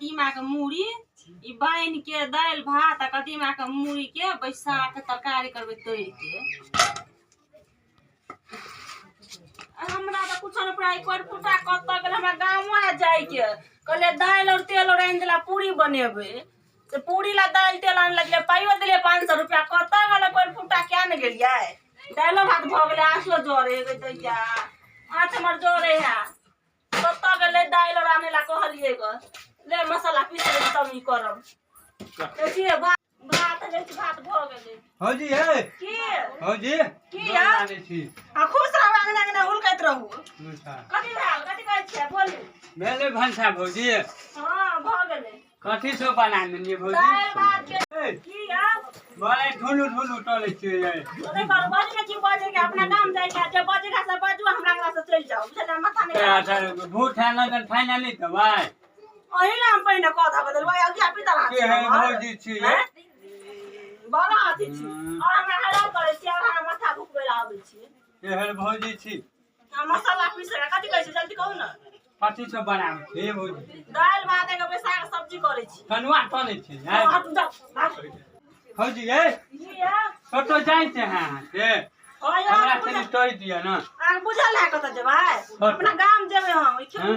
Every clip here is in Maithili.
कदीमा के मूड़ी ई बान्हि के दालि भात आ कदीमा के मूड़ी के बैसा के तरकारी करबै तोड़ि के। हमरा तऽ कुछो नहि पड़ा कोइ फुटा कतऽ गेल, हमरा गामो है जाइके। कहलियै दालि आओर तेल आओर आनि देला पूरी बनेबै, से पूरी ला दालि तेल आनि लगलियै, पाइयो देलियै 500 रुपया। कतऽ गेलै कोइ फुटा, किया ने गेलियै? दालिओ भात भऽ गेलै, आँचो जरे गे दैया, आँच हमर जरे है। कतऽ गेलै दालि आओर आनै ला कहलियै ग? ले मसाला पीस लेबै तब ई करब। देखिए भात भात जाइ छी, भात भऽ गेलै। भौजी हे। की? भौजी। की? गोर लागै छी। आ खुश रहू, अंगना अंगना हुलकैत रहू। अच्छा। कथी भेल, कथी कहै छियै बोलू। भेलै भनसा भौजी? हँ, भऽ गेलै। कथी सब बना लेलियै भौजी? दालि भात के। ए, की आब? बड़े ठुलू ठुलू टलै छियै। नहि करू, बाजू ने। की बजै के? अपना गाम जाइ के जे बजै के से बाजू, हमरा अंगना से चलि जाउ, बुझलियै? माथा नहि अच्छा, भूत है लगन फाइनल नहि देबै? अही ला हम पहिने कऽ धऽ देलबै अगिया पितर हाथ। के है भौजी छी? हैं? बड़ा अथी छी और हमरा हैरान करै छी और हमरा माथा भुकबै ला आबै छी। केहन भौजी छी? आ मसाला पीसै के कथी कहै छी, जल्दी कहू ने। कथी सब बनाबै छी भौजी? दालि भात एगो बैसाक सब्जी करै छी। कनुआ तलै छी? हँ, हटू, जाउ, भागू। भौजी हे। की है? कतऽ जाइ छै अहाँ से? हँ, यौ, हमरा अहाँके कनि बुझल- तोड़ि दिअ ने। अहाँके बुझल है कतऽ जेबै? अपना गाम जेबै हम। ई हँ?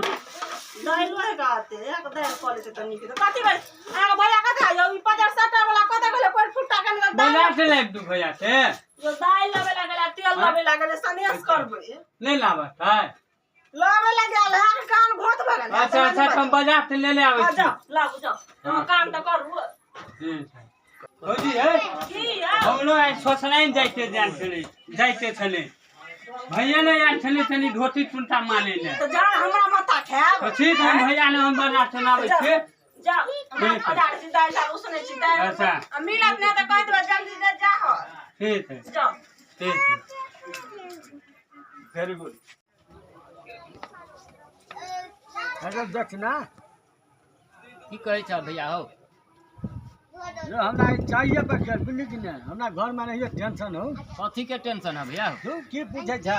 दालिओ है गाते एक दालि कऽ लेतै तऽ नीक हेतै। कथी भेल अहाँके भैया? कथी यौ ई पजर सटा वाला कतऽ गेलै? कोइ फुट्टा कनि दालि बाजार से लाबि दू भैया से। यो दालि लबै ला गेलै, तेल लबै ला गेलै, सनेस करबै। नहि लाबत है? लबै ला गेल है, कान घोत भऽ गेल। अच्छा अच्छा, हम बाजार से ले ले आबै हँ, छी। जाउ लाबू जाउ, हँ। हम काम तऽ करू। ठीक छै भौजी हे। की यौ? हमरो आइ सोचनाइ जाइते जान छलै, जाइते छलै, भैया ने आयल छलै तनी धोती चुनता मानै ले। तऽ जा, हमरा माथा खायब? तऽ ठीक है भैया ने, हम बाजार से लाबै छी। जाउ, हमरा बाजार छी, दालि तालि उसनै छी दालि। अच्छा। आ मिलत नहि तऽ कहि देबै, जल्दी जा जा हँ। ठीक है। जाउ। ठीक है। वेरी गुड। अरे देख ना। की कहै छह भैया हौ? यो हमरा ई चाहिए बच्चा, बुझली कि नहि? हमरा घरमे रहिए टेंशन हो। कथी के टेंशन है भैया हौ? तू की पूछै छै?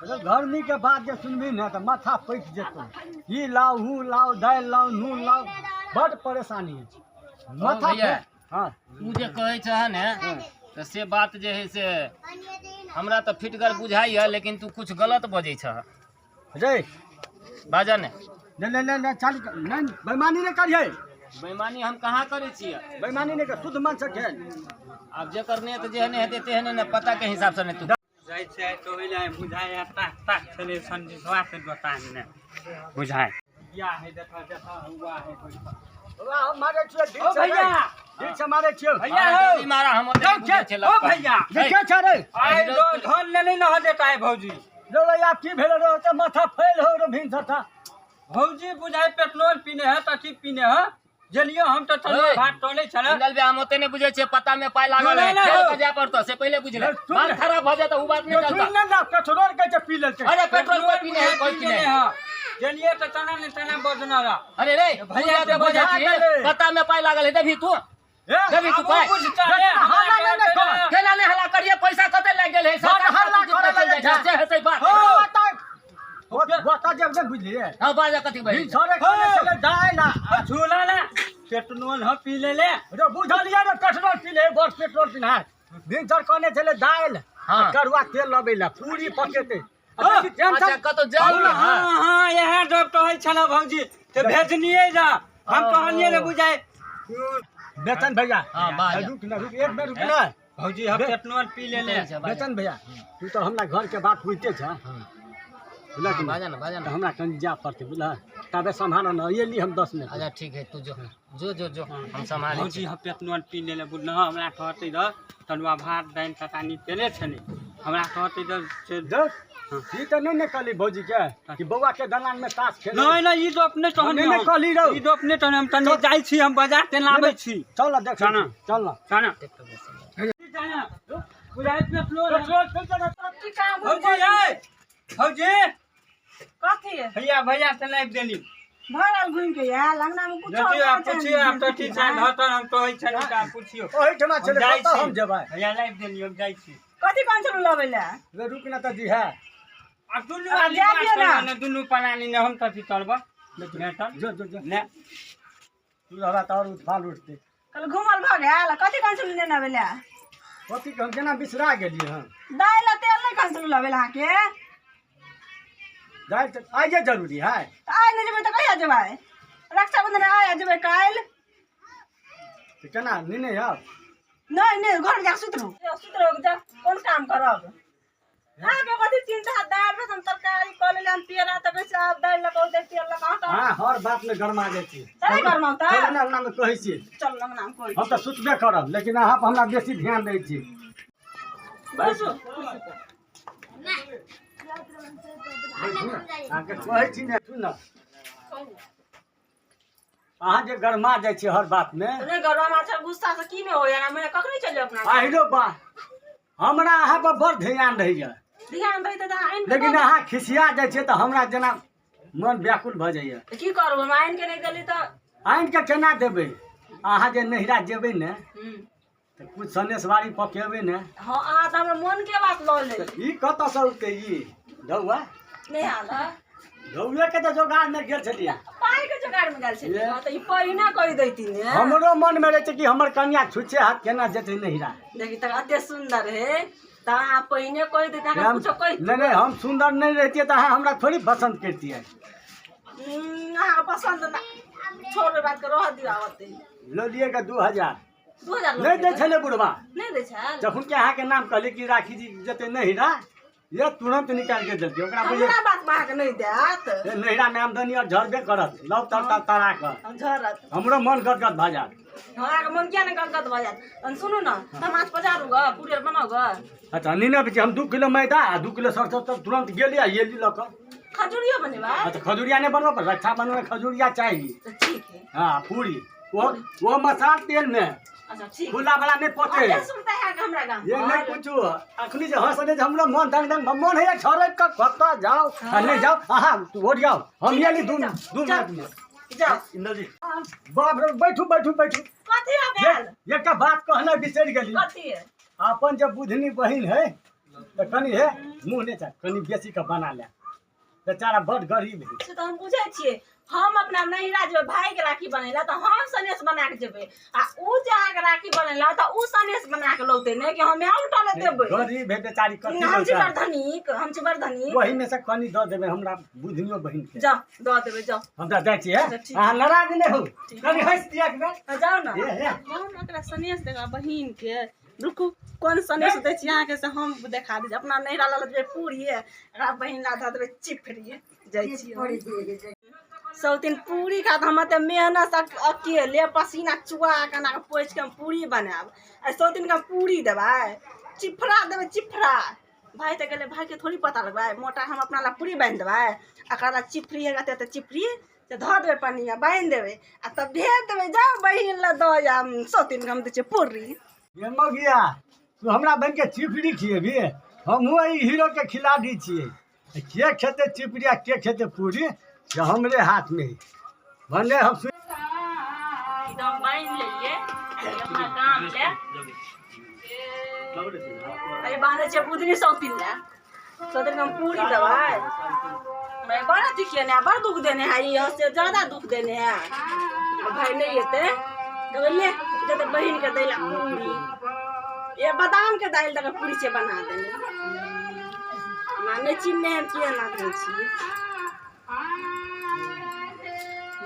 अरे गर्मी के बात जे सुनबही ने तऽ माथा पैक जेतौ। ई लाउ, हूँ लाउ, दालि लाउ, नून लाउ, बड परेशानी है माथा। भैया। हँ। तू जे कहै छह ने तऽ से बात जे है से हमरा तऽ फिटगर बुझाइए, लेकिन तू कुछ गलत बजै छह। रे। बाजऽ ने। नहीं नहीं नहीं नहीं, चालू कर। नहीं, बेईमानी नहीं करिए। बेईमानी हम कहाँ करै छियै? बेईमानी नहीं कर, शुद्ध मन से खेल। आब जेकर नेत जेहने हेतै तेहने ने, पता के हिसाब से ने तू जाइ छै तऽ ओहि लए बुझाइ है ताक ताक छलै संजीतवा से दोकानमे बुझाइ या है, देखऽ देखऽ हुआ है। बाबा, हम मारे छियै दिल ओ से। भैया। दिल से मारे छियै। भैया हो। जल्दी मारा, हम ओते जाउ बुझै छै छियै ओ लफड़ा। भैया। के छै रे? आइ धन लेले न देता है भौजी। रो भैया, की भेल रो? तऽ माथा फैल हो रो भिन सथा। भौजी बुझाइ पेट्रोल पीने है, तथी पीने है, जलियो हम तऽ तनुआ ओए। भात टोले छल। सिंगल बे, हम ओते नहि बुझै छियै, पता में पाइ लागल है। नहि, नहि, खेल हौ। के जाय पड़तौ से पहिले बुझ ले। सुन बात ने। खराब भऽ जाय तऽ उ बात नहि सुन चलता। ने ना, पेट्रोल कहै छै पी लेलकै। अरे पेट्रोल कोई पीने है, कोई पीने है? जलियो तऽ तना ने तना बजना रहा। अरे रे भैया भैया के बुझै बुझा छियै, गेलै। पता में पाइ लागल है, देबही तू? ए, देबही तू आब पाइ? ओ बुझता रे, देखना, हल्ला हमरा नहि ने कहते कर। केना नहि हल्ला करिए? पैसा कते लागि गेल है? बड़ हल्ला सरकार करे चलि जाइ लगै छै, छै। से हेतै बात। हो। बता जे नहि बुझलियै। हँ, बाजऽ, कथी भिन बाजै? सरे कहने छलै दालि आ झूला ना पेट्रोल हम पी लेले। रे बुझलियै रे, पेट्रोल पी ले, बड़ पेट्रोल पीना। भिन सर कहने छलै दालि हँ। आ करुआ तेल लबै लए, पूरी पकेतै। आ देखी टेंशन। अच्छा, कतौ जाइ हँ हँ। हँ, इएह सब कहै छल भौजी तऽ भेजनियै जा, हम कहलियै ने बुझाइ। बेचन भैया। हँ, बाज। रुक ना, रुक, एक बेर रुक ना। भौजी हम पेट्रोल पी लेले। बेचन भैया, तू तऽ हमरा घर के बात बुझते छ, बुझलक कि बाजऽ ने, बाजऽ तऽ ने। हमरा कनि जाय पड़तै, बुझलह? तबे सम्हार न एली हम 10 मिनट। अच्छा ठीक है, तू जो जो जो जो, हम सम्हारै भौजी छी। हम पेट्रोल पी लेले, बुझलह? हमरा कहतै रह तनुआ भात दालि ततानी तेले छलै, हमरा कहतै रह से। देख, ई तऽ नहि ने कहली भौजी के कि बौआ के दलान में ताश खेल। नहि नहि, ई गप नहि कहनी। नहि, नहि कहली रौ। ई गप नहि कहनी, हम तनी जाइ छी, हम बाजार से लाबै छी। चल ना, देख। चल। चल ना। चल ना, बुझाइ पेट्रोल। पेट्रोल पी के की काम? भौजी है, भौजी। कथी? भैया, भैया से लाबि देली। भऽ गेल घुमि के आयल, अंगना मे कुछो देखियौ आब, पुछियौ आब तऽ ठीक छै धतन, हम कहै छली तऽ आब पुछियौ। ओहिठमा हम छलै। जाइ कतऽ छी। हम जेबै? भैया लाबि देली, हम जाइ छी। कथी कहै छलहुँ लबै लए? रे रुक ना तऽ जी है। आब दुनू आब आदमी जाय बात दियौ ना। करब ने, दुनू प्राणी ने, हम कथी करब? जो जो जो ने तू रहबा तऽ आओर उठफाल उठतै। कल घुमल भऽ गेल कथी कंसुल लेने अबै? कथी हम केना बिसरा गेलियै हन? दालि आ तेल नहि कंसुल लबै अहाँके? दालि तऽ आइए जरूरी है। तऽ आइ नहि जेबै तऽ कहिया जेबै? रक्षाबंधन आइ जेबै काल्हि। तऽ केना नेने आउ? नहि नहि घर जा सुति रहू, सुति रहू जा, कोन काम करब? अहाँके कथी चिन्ता? दालि भात हम तरकारी कऽ लेलियै हम पेड़ा तऽ कहै छै आब दालि लऽ कऽ औतै तेल लऽ कऽ। हँ हर बात में गरमा जाइ छी। चलै गरमाउ तऽ? चलू ने अंगनामे कहै छी। चल अंगनामे कहै हम तऽ सुतबे करब लेकिन अहाँ पर हमरा बेसी ध्यान दै छी। बैसू। अहाँके कहै छी ने सुन, अहाँ जे गरमा जाइ छी हर बात में। नहि गरमा छै गुस्सा से की नहि होइया, मने कखनी चलि अपना। आहिरो बा हमरा अहाँ पर बड़ ध्यान रहैया। ध्यान रहै तऽ आनि लेकिन अहाँ खिसिया जाइ छियै तऽ हमरा जेना मन व्याकुल भऽ जाइया। की करब हम आनि के नहि देली तऽ? आनि के केना देबै? अहाँ जे नैहरा जेबै ने तऽ कुछ सनेसवारी पकेबै ने। हँ अहाँ तऽ हमर मन के बात लऽ ले। ई कतऽसँ औतै ई ढौआ? नहि आयल हँ ढौए के तऽ जोगाड़मे गेल छलियै। पाइ के जोगाड़मे गेल छलियै तऽ ई पहिने कहि दैती ने। हमरो मनमे रहै छै कि हमर कनिया छुच्छे हाथ केना जेतै नैहरा। देखी तऽ एते सुन्दर है तऽ अहाँ पहिने कहि दैते अहाँ कुछो कहि। नहि नहि हम सुन्दर नहि रहितियै तऽ अहाँ हमरा थोड़ी पसन्द करितियै। अहाँके पसन्द ना छोड़बै बातके रह दियौ ओतै। लऽ लियै के 2000। 2000 नहि दै छलै बुढ़बा। नहि दै छल? जखन के अहाँके नाम कहली कि राखी जी जेतै नैहरा, ये तुरंत निकालि के देलकै। ओकरा बुझे हमरा बात अहाँके नहि देत। नैहरामे आमदनी आओर झड़बे करत लव तर तर तरा कऽ। झड़त। हमरो मन गदगद भऽ जायत। अहाँके मन किया नहि गदगद भऽ जायत? सुनू ने तऽ माछ पजारू गऽ पूरी आर बनाउ गऽ। अच्छा नहि अबै छी हम 2 किलो मैदा आ 2 किलो सरसो तब तुरंत गेली आ एली लऽ कऽ। खजूरियो बनेबै? अच्छा खजूरिया नहि बनबऽ पर रक्षा बनबै खजूरिया चाही। ठीक है। हाँ पूरी वो मसाला तेल में। अच्छा ठीक। खुला वाला नहीं पके। सुनता है हमरा गाम ये नहीं पूछू अखनी जे हंसने जे हमरा मन दंग दंग मन है छोड़े के कत जाओ आ नहीं जाओ अहाँ ओर जाओ हम ये 2 मिनट में जाओ। इंदर जी बाप रे बैठू बैठू बैठू। कथी हो गेल? एकटा बात कहना बिसरि गेली। कथी? अपन जे बुधनी बहिन है तऽ कनी है मुँह नहि चाह कनी बेसी के बना ले, बेचारा बड़ गरीब है। से तऽ हम बुझै छियै। हम अपना नैहरा जेबै भाई के राखी बनेला तऽ हम सनेस बना के जेबै आ उ जे अहाँके राखी बनेला तऽ उ सनेस बना के लौतै ने कि हम उल्टा ले देबै। गरीब है बेचारी कथी। हम छी बड़ धनिक, हम छी बड़ धनिक। ओही में से कनी दऽ देबै हमरा बुधनियो बहिन के। जाओ दऽ देबै जाओ। हम तऽ जाइ छियै, अहाँ नाराज नहि होउ, कनी हँसि दिअ एक बेर। जाउ ने हम एकरा सनेस देबै बहिन के। रुकू कोन सनेस दै छी अहाँके से हम देखा दै छी। अपना नैहरा लऽ देबै पूरी एकरा बहिन ला दऽ देबै चिपरी। जाइ छी सौतीन पूरी खा हम एते मेहनत अकेले पसीना चुआ के एना पोछि के हम पूरी बनायब आ सौतीन के हम पूरी देबै चिफड़ा देबै चिफड़ा। भाई तऽ गेलै भाईके थोड़ी पता लगबै मोटा हम अपना ला पूरी बान्हि देबै एकरा ला चिफड़ी एते एते चिफड़ी से धऽ देबै पनिया बान्हि देबै आ तब भेज देबै जाउ बहिन लए दऽ आयब सौतीन के हम दै छियै पूरी। ये मगिया तू हमरा बहिन के चिपड़ी खिएबी? हमहूँ एहि हीरो के खिलाड़ी छियै। के खेतै चिपड़ी आ के खेतै पूरी से हमरे हाथ में है। भने हम एकदम बान्हि लेलियै अपना काम ले। अरे बान्है छियै बुधनी सौतीन लए, सौतीन के हम पूरी देबै। बड़ अथी केने है, बड़ दुख देने है ई, से ज्यादा दुख देने है। भाई नहीं एतै कहबै ले जेतै बहिन के दै ला पूरी। ये बादाम के दालि दऽ कऽ पूरी छै बना देने। हमरा नहि चिन्हने हम किया ना दै छियै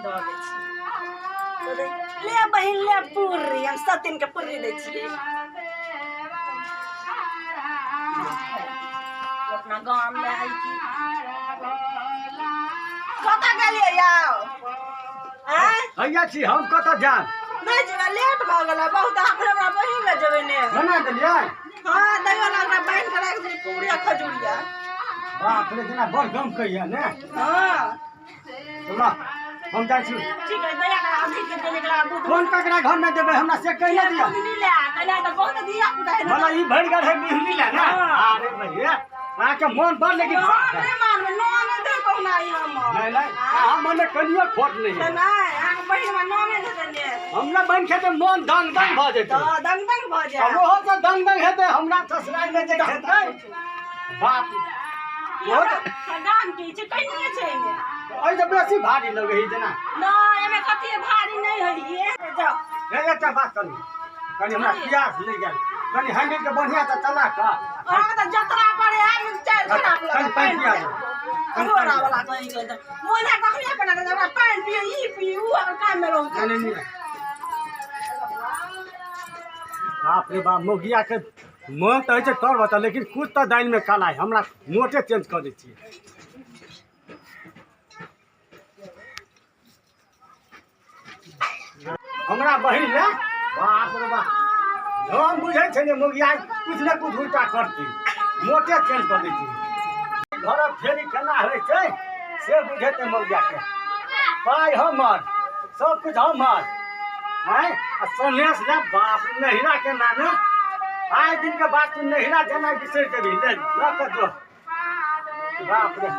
दऽ दै छियै। ले बहिन ले पूरी, हम सौतीन के पूरी दै छियै। अपना गाम मे है की कतऽ गेलियै यौ? आँय हैया छी हम कतऽ जायब? नहि जेबै लेट भऽ गेलै बहुत। अहाँ फेर हमरा बहिन लए जेबै ने। बना देलियै? हाँ दैयो ला ओकरा बान्हि कऽ राखि देलियै पूरी आ खजूरिया। बाप रे जेना बड़ गम कहिया ने। हाँ चलऽ हम जाइ छी। ठीक है दैया के अथी के देने के बाद कोन ककरा घर में देबै हमरा से कहि नहि दिअ। बुधनी ले कहले तऽ बहुत धिया पुता है। मतलब ई भरि गेल है बुधनी ले ने। अरे भैया अहाँके मन बड़ लेकिन नहि मानबै नामे दे कहुना ई हमर। नहि नहि अहाँ मनमे कनियो खोट नहि है। नहि अहाँके बहिन हमरा नामे दे देने। हमरा बहिन खेतै मन दंग दंग भऽ जेतै। तऽ दंग दंग भऽ जायत। ओहो तऽ दंग दंग हेतै हमरा ससुरालमे जे खेतै। बाप दाम की छै कनिए छै एहिमे। एहिसँ बेसी भारी लगै है जेना। नहि, एहिमे कथी भारी नहि है। जाओ। एकटा बात कनी कनी हमरा प्यास लागि गेल, कनी हैंडल के बढ़िया से चला कऽ। अहाँके तऽ जतरा पर आयल चालि खराब कनी लगल। पानि पिया दे। घोड़ा वाला कहीं गेल तऽ मोन है कखने बना दे हमरा पानि पिए ई पी ऊ अगर काम में रहू। नहीं नहीं, बाप रे बाप, मोगिया के मन तऽ होइ छै तर बता, लेकिन कुछ तऽ दालि में काला है। हमरा नोटे चेंज कऽ दै छियै। हमरा बहिन ले, बाप रे बाप, हम बुझै छै ने मोगिया कुछ ने कुछ उल्टा करती, नोटे चेंज कऽ दै छियै। घरक फेरी केना होइ छै से बुझेतै मोगिया के। पाइ हमर, सब कुछ हमर, आँय आ सन्यास ले बाप नहिरा के नामे। आइ दिन के बाद तू नहिरा जेना बिसरि जेबही। ले लऽ कऽ जो। बाप रे,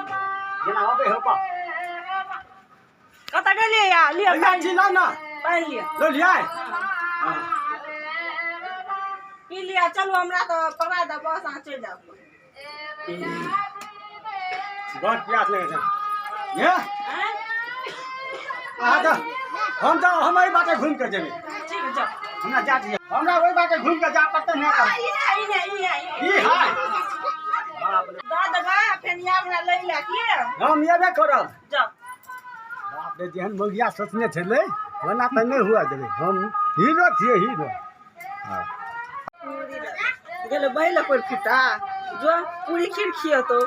जेना अबै हो बाप। कतऽ गेलियै या लिअ भैया छी, लाउ ने। पानि लिअ। लऽ लियै। पी लिअ, चलू हमरा तऽ पकड़ा दे बस, अहाँ चलि जाउ। बड़ प्यास लगै छै ये। आँय? अहाँ तऽ हम तऽ हम एहि बाटे घुमि कऽ जेबै। ठीक है, जाउ। हमरा जा दिअ, हमरा ओहि बाटे घुमि कऽ जा पड़तै ने। ई है, ई है, ई है, ई ई है। है, बाप रे। दऽ देबै फेर या हमरा लै लए की। हम एबे करब। जाउ। बाप रे, जेहन मौगिया सोचने छलै ओना तऽ नहि हुआ देबै। हम हीरो छियै, हीरो। गेलै बहिला कोइ फुट्टा जो पूरी खीर खियतो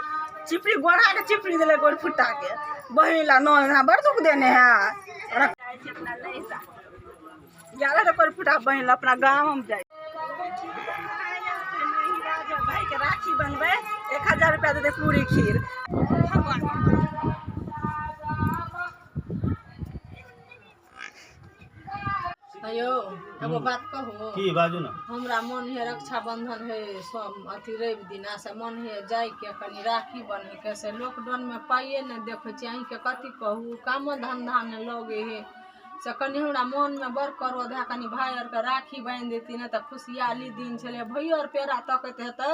चिपरी गोरा के चिपरी देले गोर फुट्टा के बहिला न यहाँ बड़ दुख देने है। अपना नैहरा 11 टा कोइ फुट्टा बहिन अपना गाँव हम जाइ भाई के राखी बनबै 1000 रुपया दे दे पूरी खीर। भगवान अयो एगो बात कहू? की बाजू ने। हमरा मन है रक्षाबंधन है सब अथी रवि दिना से मन है जाइके कनी राखी बन्हैके, से लॉकडाउनमे पाइए नहि देखै छी। अहीँके कथी कहू, कामो धन्धा नहि लगै है, से कनी हमरा मनमे बड़ क्रोध है। कनी भाय आरके राखी बान्हि देती ने तऽ खुशियाली दिन छलै। भैयो आर पेड़ा तकैत हेतै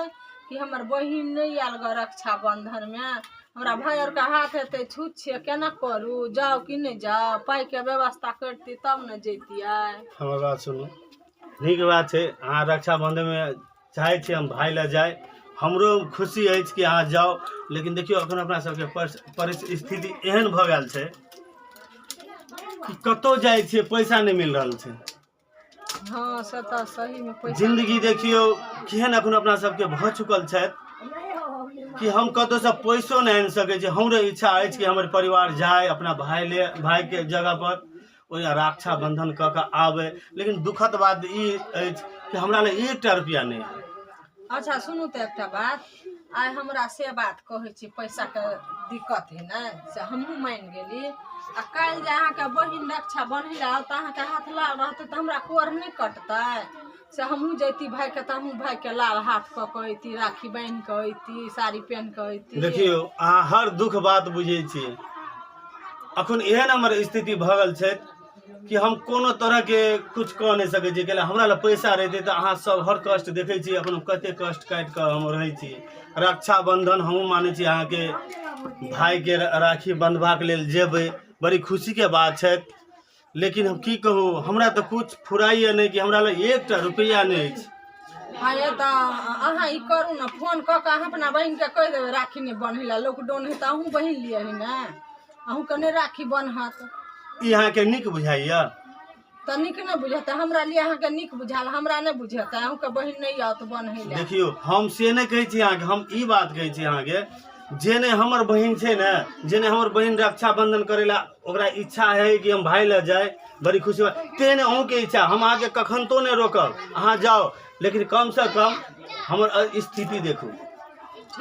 कि हमर बहिन नहि आयल गऽ रक्षाबंधनमे। हमरा भाय आरके हाथ हेतै छुच्छे, केना करू, जाउ कि नहि जाउ? पाइके व्यवस्था करती तब ने जैतियै। हमर बात सुनू, नीक बात छै अहाँ रक्षाबन्धनमे चाहै छी हम भाय लए जाय, हमरो खुशी अछि कि अहाँ जाउ, लेकिन देखियौ एखन अपना सबके परिस्थिति एहन भऽ गेल छै कि कतहु जाइ छियै पैसा नहि मिल रहल छै। हँ, से तऽ सहीमे पैसा जिन्दगी देखियौ केहन एखन अपना सबके भऽ चुकल छथि कि हम कतहुसँ पैसो नहि आनि सकै छी। हमरो इच्छा अछि कि हमर परिवार जाय अपना भाय ले भायके जगहपर ओहि रक्षाबन्धन कऽ कऽ आबै, लेकिन दुखद बात ई अछि कि हमरा लग एकटा रुपैआ नहि है। अच्छा सुनू तऽ एकटा बात, आइ हमरा से बात कहै छी पैसाके दिक्कत है ने, से हमहूँ मानि गेली। आ काल्हि जे अहाँके बहिन रक्षा बन्है लए आओत तऽ अहाँके हाथ लाल रहतै तऽ हमरा कोर नहि कटतै? से हमहूँ जैती भायके तऽ हमहूँ भायके लाल हाथ कऽ कऽ अयती, राखी बान्हि कऽ अयती, साड़ी पहिन कऽ अयती। देखियौ अहाँ हर दुख बात बुझै छियै। अखन एहन हमर स्थिति भऽ गेल छै कि हम कोनो तरहके कुछ कऽ नहि सकै छी। कैला हमरा लग पैसा रहितै तऽ अहाँ सब हर कष्ट देखै छी अखन कते कष्ट काटि कऽ हम रहै छी। रक्षाबन्धन हमहूँ मानै छी अहाँके भायके राखी बन्धबाक लेल जेबै, बड़ी खुशीके बात छै, लेकिन हम की कहू, हमरा तऽ कुछ फुराइए नहि कि हमरा लग एकटा रुपैआ नहि अछि। हँ ये तऽ अहाँ ई करू ने, फोन कऽ कऽ अहाँ अपना बहिनके कहि देबै राखी नहि बन्है लए, लॉकडाउन है तऽ अहूँ बहिन लिए है ने, अहूँके नहि राखी बन्हत। ई अहाँके नीक बुझाइए? तऽ नीक नहि बुझेतै? हमरा लिए अहाँके नीक बुझायल, हमरा नहि बुझेतै? अहूँके बहिन नहि आओत बन्है लए? देखियौ हम से नहि कहै छी अहाँके, हम ई बात कहै छी अहाँके जे नहि हमर बहिन छै ने, जे नहि हमर बहिन रक्षाबंधन करै लए ओकरा इच्छा है कि हम भाय लए जाय, बड़ी खुशी बात, तेहन अहूँके इच्छा, हम अहाँके कखन तो नहि रोकब, अहाँ जाउ, लेकिन कमसँ कम हमर स्थिति देखू,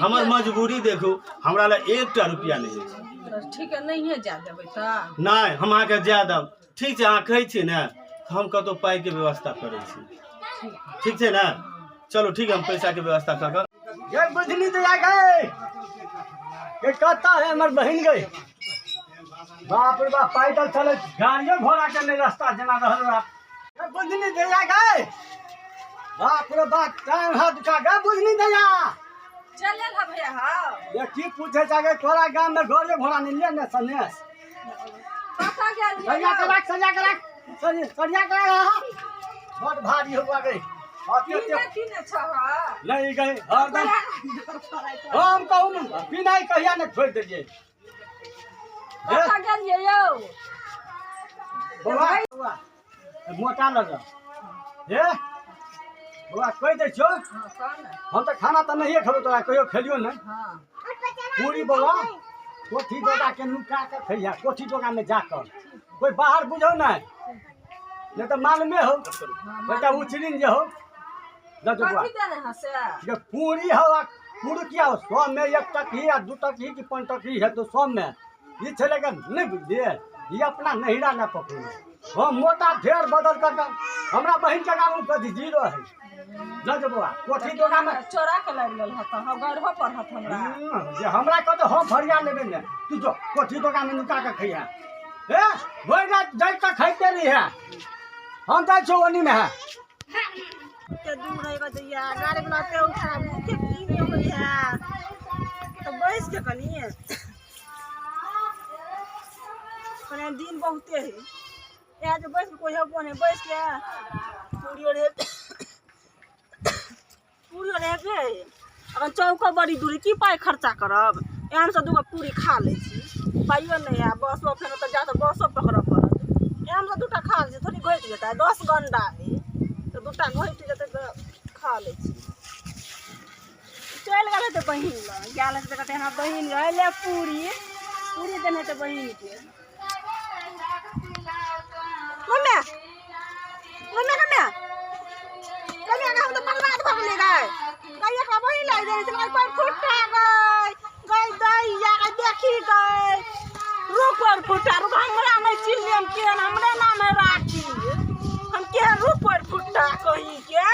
हमर मजबूरी देखू, हमरा लग एकटा रुपैआ नहि अछि। तऽ ठीक है, नहिए जाय देबै तऽ? नहि, हम अहाँके जाय देब। ठीक छै, अहाँ कहै छियै ने तऽ हम कतहु पाइके व्यवस्था करै छी। ठीक छै ने? चलू ठीक है, हम पैसाके व्यवस्था कऽ कऽ। ये बुझनी तो आ गए, ये कत्ता है हमर बहिन गई। बाप रे बाप, पैदल चले गाड़ियो घोड़ा के नहीं रास्ता जना रहल बाप। ये बुझनी दैया गए, बाप रे बाप, टाइम हाथ उठा गए बुझनी दैया। चल आयल हा भैया हौ ये की पूछे जाके तोरा गाम में घरे घोड़ा नहीं ले ने सनेस कतऽ गेल सरिया के राख, सरिया के राख, सरिया के राख। हाँ। बड़ भारी हो गई। की ने छह नहीं गई हरदम हम कहू न बिना कहिया ने छोड़ देलिए। कतऽ गेलियै यौ? बौआ बौआ मोटा लग हे बौआ कहि दै छियौ। हाँ, कह ने। हम तऽ खाना तऽ नहिए खेबौ, तोरा कहियो खेलियौ नहि। हाँ। पूरी बौआ कोठी डोका के नुका के खैया, कोठी डोका में जाकर कोई बाहर बुझौ नहीं, नहीं तो मालूमे हो बेटा उछलिन जे हो न जो बौआ। कथी देने हँ से? जे पूरी हो आ पुरुकिया हो, 100 में 1 टकही आ 2 टकही कि 5 टकही है तो 100 में ई छलै के नहीं बुझलिए, ई अपना नहिरा न पकड़ू। हम मोटा ढेर बदल कर हमरा बहिन के गाँव कथी जीरो है न जो बौआ कोठी डोका में चोरा के लाबि लेल हत हँ, गढ़ो पर हत हमरा। जे हमरा कहत हम फरिया लेबै ने, तू जो कोठी डोका में नुका के खैहा। हे भरि राति जागि कऽ खाइते रही है, हम जाइ छियौ ओनी में है। के दूर है दैया गाड़ी वाला ते उठा भूखे की नहीं होई है तो बैस के कनी कनी दिन बहुते है यहाँ जो बैस के कोई होबो नहीं, बैस के पूरी और पूरी और हेबे अखन चौको बड़ी दूरी की पाइ खर्चा करब, एहन से दूगो पूरी खा लै छी, पाइयो नहीं है, बसो फेर ओतऽ जा तऽ बसो पकड़ऽ पड़त, एहन से दूटा खा लै छी, थोड़ी घटि जेतै 10 गंडा है तऽ दूटा घटि जेतै तऽ खा लै छी। चलि गेल हेतै बहिन लग, गेल हेतै तऽ कहतै हमरा बहिन गै ले पूरी, पूरी देने हेतै बहिनके। मम्मी मम्मी कम्या कम्या हम तऽ बर्बाद भऽ गेलियै गै, गै एकरा बहिन लागि देने छलै, पैर फुटा गै, गै दैया गै देखी गै, रुक पैर फुटा रुक, हमरा नहि चिन्हलियै हम केहन, हमरे नाम है राखी, हम केहन रुक पैर फुटा कहीं के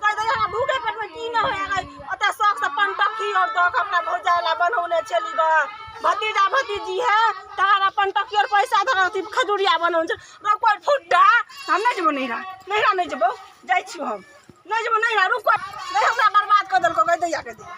गै दैया, हमरा भूखे पेटमे की नहि होइए गै, ओतऽ शौकसँ पनटक्की आओर दऽ कऽ अपना भौजाइ लए बनौने छली गै, भतीजा भतीजी है तहन अपन टक्की आओर पैसा धऽ अथी खजुरिया बनौने छै, रुक पैर फुटा, हम नहि जेबौ नैहरा, नैहरा नहि जेबौ, जाइ छियौ हम, नहि जेबौ नैहरा, रुक नहि हमरा बर्बाद कऽ देलकौ गै दैया के दैया।